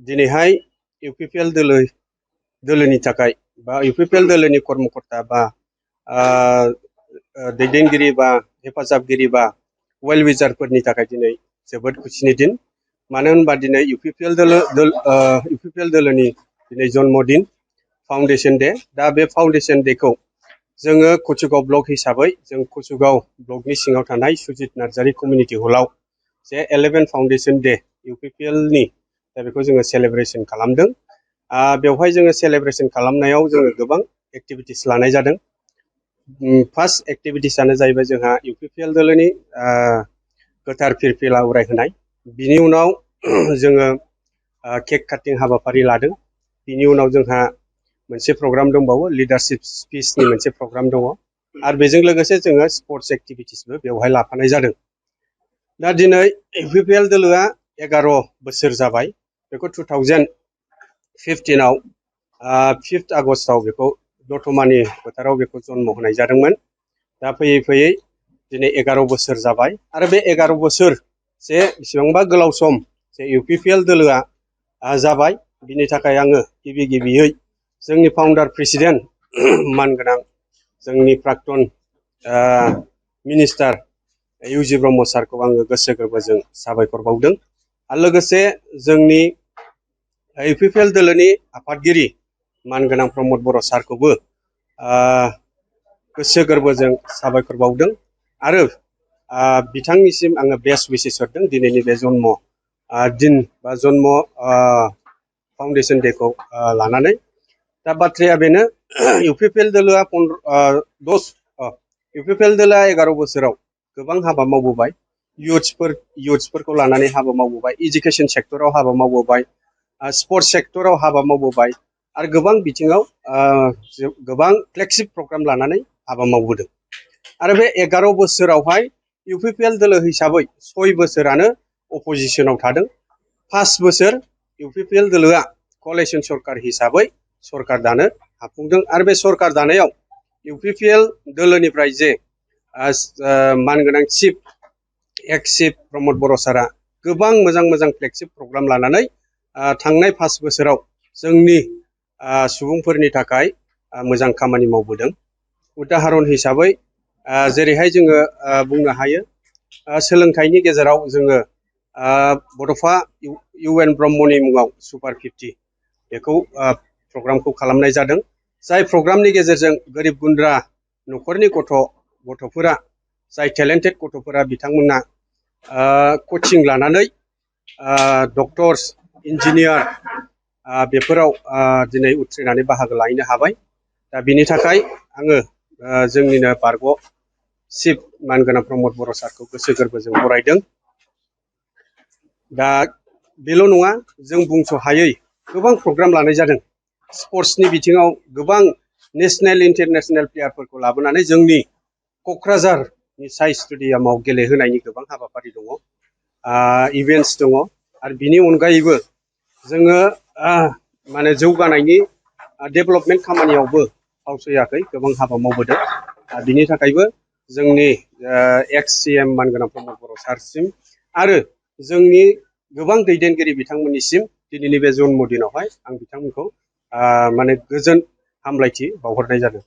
दिनैहाय इउपिपिएल दोलोनि थाखाय बा इउपिपिएल दोलोनि कर्मकर्ता बा दैदेनगिरि बा हेफाजाबगिरि बा वेल विजारफोरनि थाखाय दिनै जोबोद खुसिनि दिन। मानो होनबा दिनै इउपिपिएल दोलोनि दिनै जन्मदिन फाउन्डेसन डे। दा बे फाउन्डेसन डेखौ जोङो कुसुगाव ब्लक हिसाबै जों कुसुगाव ब्लकनि सिङाव थानाय सुजित नार्जारी कमिउनिटि हलाव जे 11 फाउन्डेसन डे इउपिपिएलनि दा बेखौ जोङो सेलेब्रेसन खालामदों। बेवहाय जोङो सेलेब्रेसन खालामनायाव जोङो गोबां एक्टिभिटिस लानाय जादों। फार्स्ट एक्टिभिटिसआनो जाहैबाय जोंहा इउपिपिएल दोलोनि गोथार फिरफिला उरायहोनाय। बिनि उनाव जोङो केक काटिं हाबाफारि लादों। बिनि उनाव जोंहा मोनसे प्रग्राम दंबावो, लिडारशिप स्पिचनि मोनसे प्रग्राम दङ आरो बेजों लोगोसे जोङो स्पर्ट्स एक्टिभिटिसबो बेवहाय लाफानाय जादों। दा दिनै इउपिपिएल दोलोआ 11 बोसोर जाबाय। बेखौ 2015आव 5 आगस्टआव बेखौ दतमानि फोथाराव बेखौ जन्म होनाय जादोंमोन। दा फैयै फैयै दिनै 11 बोसोर जाबाय आरो बे 11 बोसोर जे बेसेबांबा गोलाव सम जे इउपिपिएल दोलोआ जाबाय, बिनि थाखाय आङो गिबियै जोंनि फाउन्डार प्रेसिडेन्ट मानगोनां जोंनि प्राक्तन मिनिस्टार इउजि ब्रह्म सारखौ आङो गोसो गोरबोजों साबायखर बावदों आरो लोगोसे जोंनि इउपिपिएल दोलोनि आफादगिरि मानगोनां प्रमद बर' सारखौबो गोसो गोरबोजों साबायखर बावदों आरो बिथांनिसिम आङो बेस्ट विशेस हरदों दिनैनि बे जन्म दिन बा जन्म फाउन्डेसन डेखौ लानानै। दा बाथ्राया बेनो, इउपिपिएल दोलोआ 11 बोसोराव गोबां हाबा मावबोबाय। इयुथ्सफोरखौ लानानै हाबा मावबोबाय, इडुकेसन सेक्टराव हाबा मावबोबाय, स्पर्ट्स सेक्टराव हाबा मावबोबाय आरो गोबां बिथिङाव गोबां फ्लेगशिप प्रग्राम लानानै हाबा मावबोदों। आरो बे 11 बोसोरावहाय इउपिपिएल दोलो हिसाबै 6 बोसोरानो अपोजिसनाव थादों। 5 बोसोर इउपिपिएल दोलोआ क'लिशन सरकार हिसाबै सरकार दानो हाफुंदों आरो बे सरकार दानायाव इउपिपिएल दोलोनिफ्राय जे मानगोनां चिफ प्रमद बर' सारा गोबां मोजां फ्लेगशिप प्रग्राम लानानै थांनाय 5 बोसोराव जोंनि सुबुंफोरनि थाखाय मोजां खामानि मावबोदों। उदाहरन हिसाबै जेरैहाय जोङो बुंनो हायो, सोलोंथाइनि गेजेराव जोङो बड'फा इउ.एन. ब्रह्मनि मुङाव सुपार 50 बेखौ प्रग्रामखौ खालामनाय जादों। जाय प्रग्रामनि गेजेरजों गोरिब गुन्द्रा न'खरनि गथ'फोरा, जाय टेलेन्टेड गथ'फोरा बिथांमोना कचिं लानानै डक्टर्स, इन्जिनियार बेफोराव दिनै उथ्रिनानै बाहागो लाहैनो हाबाय। दा बिनि थाखाय आङो जोंनिनो बारग' चिफ मानगोनां प्रमद बर' सारखौ गोसो गोरबोजों बरायदों। दा बेल' नङा, जों बुंस' हायै गोबां प्रग्राम लानाय जादों। स्पर्ट्सनि बिथिङाव गोबां नेसनेल इन्टारनेसनेल प्लेयारफोरखौ लाबोनानै जोंनि क'क्राझारनि साइ स्टेडियामाव गेलेहोनायनि गोबां हाबाफारि दङ, इभेन्ट्स दङ आरो बिनि अनगायैबो जोङो माने जौगानायनि डेभेलपमेन्ट खामानियावबो फावसयाखै गोबां हाबा मावबोदों। बिनि थाखायबो जोंनि एक्स CM मानगोनां प्रमद बर' सारसिम आरो जोंनि गोबां दैदेनगिरि बिथांमोननिसिम दिनैनि बे जन्मदिनावहाय आं बिथांमोनखौ माने गोजोन हामलायथि बावहरनाय जादों।